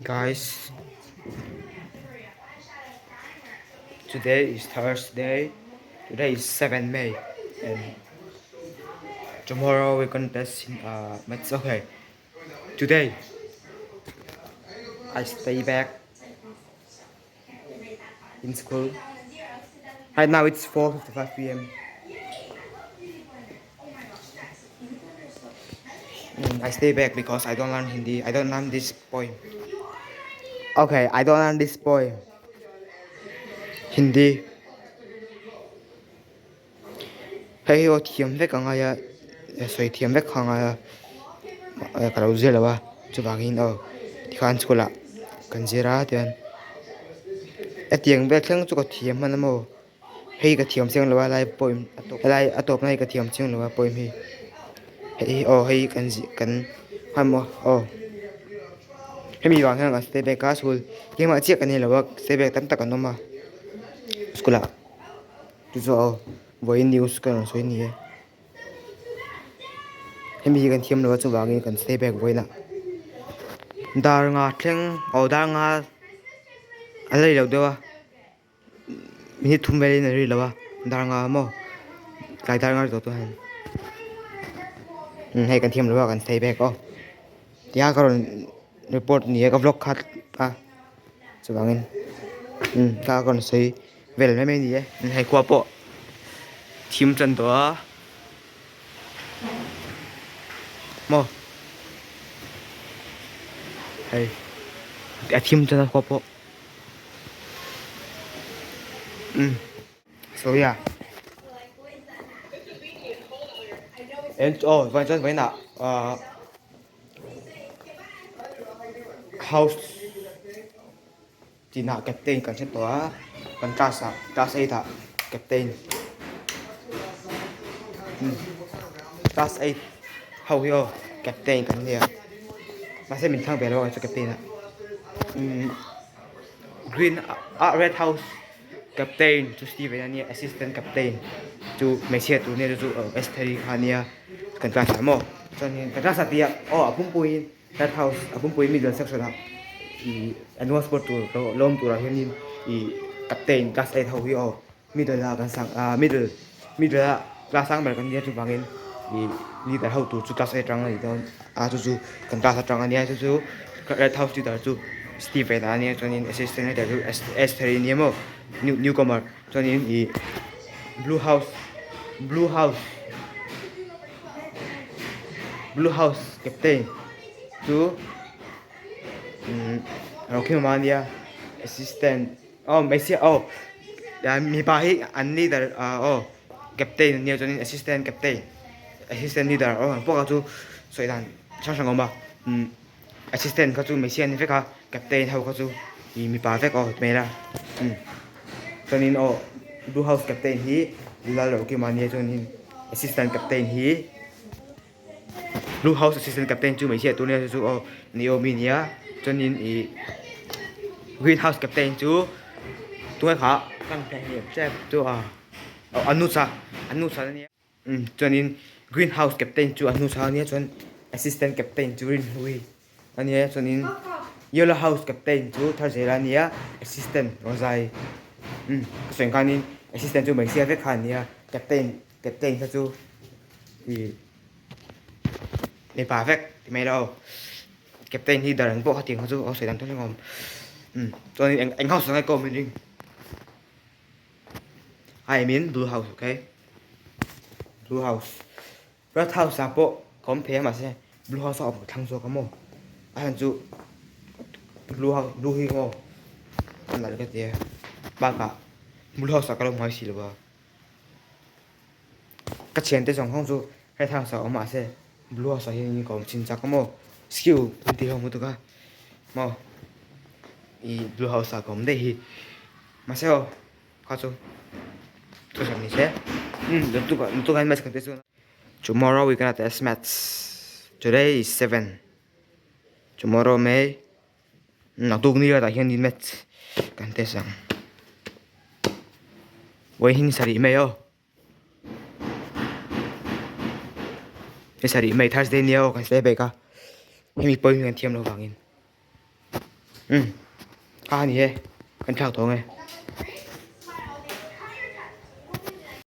Guys, today is Thursday. Today is 7 May, and tomorrow we gonna test in maths. Okay, today I stay back in school. Right now it's 4:55 p.m. I stay back because I don't learn Hindi. I don't learn this poem. Okay, I don't learn this poem. Hindi. Hei hi aw thiam vek ang aia sawi thiam vek kha ang aia ka lo zir lo a chuvangin aw tikhan school ah kan zir a tichuan hetiang vel thleng chu ka thiam hman a maw. Hei ka thiam chiang lo a lai poem helai a tawpna hi ka thiam chiang lo a poem hi hei hi aw hei kan zih kan hmanhmawh aw hemi vang hian kan stay back a school keimah chiah ka ni lo a stay back tam tak an awm a school ah chu chu aw vawiin news ka rawn sawi a ni e hemi hi kan thiam lo a chuvangin kan stay back vawiin ah dar nga thleng aw dar nga a la ri lo deuh a. Minute thum velin a ri lo a dar nga maw tlai dar nga ri tawh tawh hian hei kan thiam lo a kan stay back aw tia ka rawn report ni a ka vlog kha a chuvangin ka rawn sawi vel mai mai a ni e hei khua pawh thim tan tawh a maw hei a thim tan a khua pawh. So yeah. And oh, vawiin chuan vawiinah ah house tinah captain kan hre tawh a kan class ah class eight ah captain class eight ho hi aw captain kan nia mahse min thlang ve lo ang chu captain ah. Green ah red house captain chu Steven a nia assistant captain chu hmeichhia tur nia chu chu Estheri kha a nia kan class ah maw chuanin kan class ah tih ah aw a pumpuiin red house a pumpui middle section ah ih annual sport tur lawm turah hianin ih captain class eight ho hi aw middle ah kan sang ah middle middle ah class sang ber kan nia chuvangin ih leader ho tur chu class eight atang a ni dawn a chu chu kan class atang a nia chu chu red house leader chu Steven a nia chuanin assistant leader chu Esther a nia maw new new comer chuanin ih blue house blue house blue house captain chu umm Rokhima a nia assistant. Aw hmeichhia aw mipa hi an leader ah aw captain an nia chuanin assistant captain assistant leader aw ang pawh kha chu sawi dan hrang hrang a awm a umm assistant kha chu hmeichhia an ni vek a captain ho kha chu ih mipa vek aw hmel a umm chuanin aw blue house captain hi Lalrokima a nia chuanin assistant captain hi. Blue house assistant captain chu hmeichhia tur nia chu chu aw Naomi nia chuanin ih green house captain chu tunge kha kan hre tep chu a aw Anuja Anuja ania umm chuanin green house captain chu Anuja ania chuan assistant captain chu Rinhlui ania chuanin yellow house captain chu Tharzela ania assistant Rozai umm ka sawi ang khanin assistant chu hmeichhia vek kha ania captain. Captain kha chu ih mipa vek ti mai lo captain hi dar ang pawh kha tiang kha chu a sawi dan thung awm umm chuan eng eng house ang nge kawm in ring I mean blue house okay blue house red house ah pawh ka awm thei a mahse blue house a awm ka thlang zawk a maw a chhan chu blue house blue hi maw a nalh ka ti a bakah blue house ah ka lo hmai si lo a. Ka thiante zawng zawng chu red house ah awm mahse blue house ah hian ka awm chin chak a maw skill an tih ho lutuk a maw ih blue house ah ka awm daih hi mahse aw kha chu thuhran ni se umm tunah hian maths kan test dawn a tomorrow we gonna test maths today is 7 tomorrow may Naktuk ni latah hian maths kan test ang. Vawiin hi sarih mai aw. Ni sarih mai Thursday nia aw kan sawi bek a. Hemi pawh hi kan thiam loh vangin. Umm kha a ni e kan thlak tawh ang e.